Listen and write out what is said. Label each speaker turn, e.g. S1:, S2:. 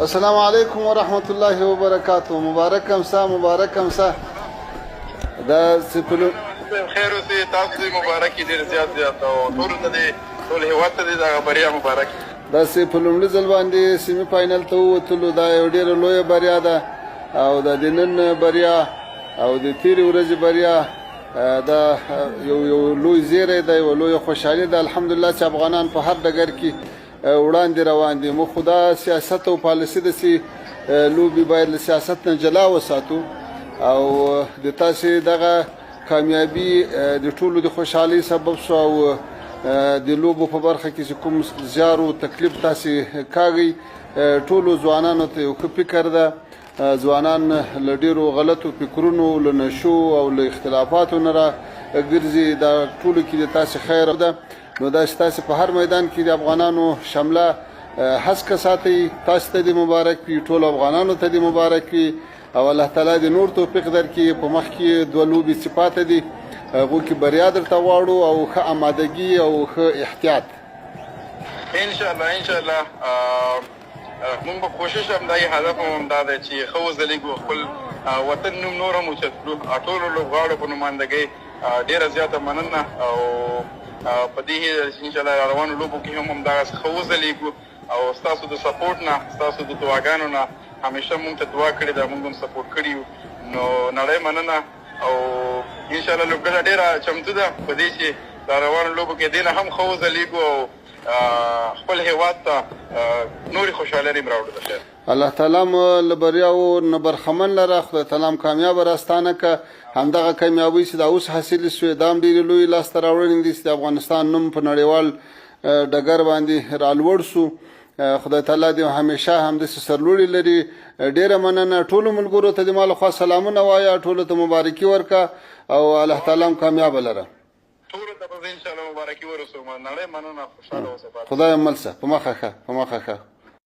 S1: السلام علیکم ورحمت الله وبرکاته. مبارک امسا، مبارک امسا. دا سپلو
S2: خیر اوسې، تاسو دې مبارک، ډیر زیات زیات، او ټول ته دې، ټول هیواد ته دې دا بریا مبارک.
S1: داسې په لومړي ځل باندې سیمي فاینل ته ووتلو، دا یو ډیره لویه بریا ده، او د نن بریا او د تیرې ورځې بریا دا یو لوی زیری دی، یو لویه خوشحالي ده. الحمدلله چې افغانان په هر ډګر کې وړاندې روان دي. موږ خو دا سیاست او پالیسي ده چې لوبې باید له سیاست نه جلا وساتو، او د تاسې دغه کامیابي د ټولو د خوشحالۍ سبب شو، او د لوبو په برخه کې چې کوم زیار او تکلیف تاسې کاږئ، ټولو ځوانانو ته یو ښه فکر ده. ځوانان له ډیرو غلطو فکرونو، له نشو او له اختلافاتو نه را ګرځي. دا ټولو کې د تاسې خیر ده. نو دا چې تاسې په هر میدان کې د افغانانو شمله هسکه ساتئ، تاسې ته دې مبارک وي، ټولو افغانانو ته دې مبارک وي، او الله تعالی دې نور توفیق درکړي. په مخ کې دوه لوبې چې پاتې دي، هغو کې بریا درته غواړو، او ښه آمادګي او ښه احتیاط.
S2: ان شاء الله، ان شاء الله. مونږ به کوشش هم دا هدف هم دا دی چې ښه وځلېږو، خپل وطن نوم نور هم اوچت کړو. ټولو لوبغاړو په نمایندګۍ ډېره زیاته مننه، او په دې هیله چې ان شاء الله روانو لوبو کې هم همدغسې ښه وځلېږو، او ستاسو د سپورټ نه، ستاسو د دعاګانو نه، همیشه مونږ ته دعا کړې ده، مونږ هم سپورټ کړي یو، نو نړۍ مننه. او ان شاء الله لوبډله ډېره چمتو ده په دې چې د روانو لوبو کې دې نه هم ښه وځلېږو او خپل هیواد ته نورې خوشحالۍ راوړو د خیر.
S1: الله تعالی مو له بریاوو نه برخمن لره، خدای تعالی مو کامیابه راستانه که. همدغه کامیابۍ چې دا اوس حاصلې شوې، دا هم ډېرې لویې لاسته راوړنې دي چې د افغانستان نوم په نړیوال ډګر باندې رالوړ شو. خدای تعالی دې همیشه همداسې سرلوړي لري. ډېره مننه، ټولو ملګرو ته دې ما لخوا سلامونه وایه، ټولو ته مبارکي ورکه، او الله تعالی هم کامیابه لره.
S2: ټولو ته به ان شاء الله مبارکي ورسوم. نړۍ مننه، خوشاله اوسه.
S1: خدای مل شه، په مخه ښه، په مخه ښه.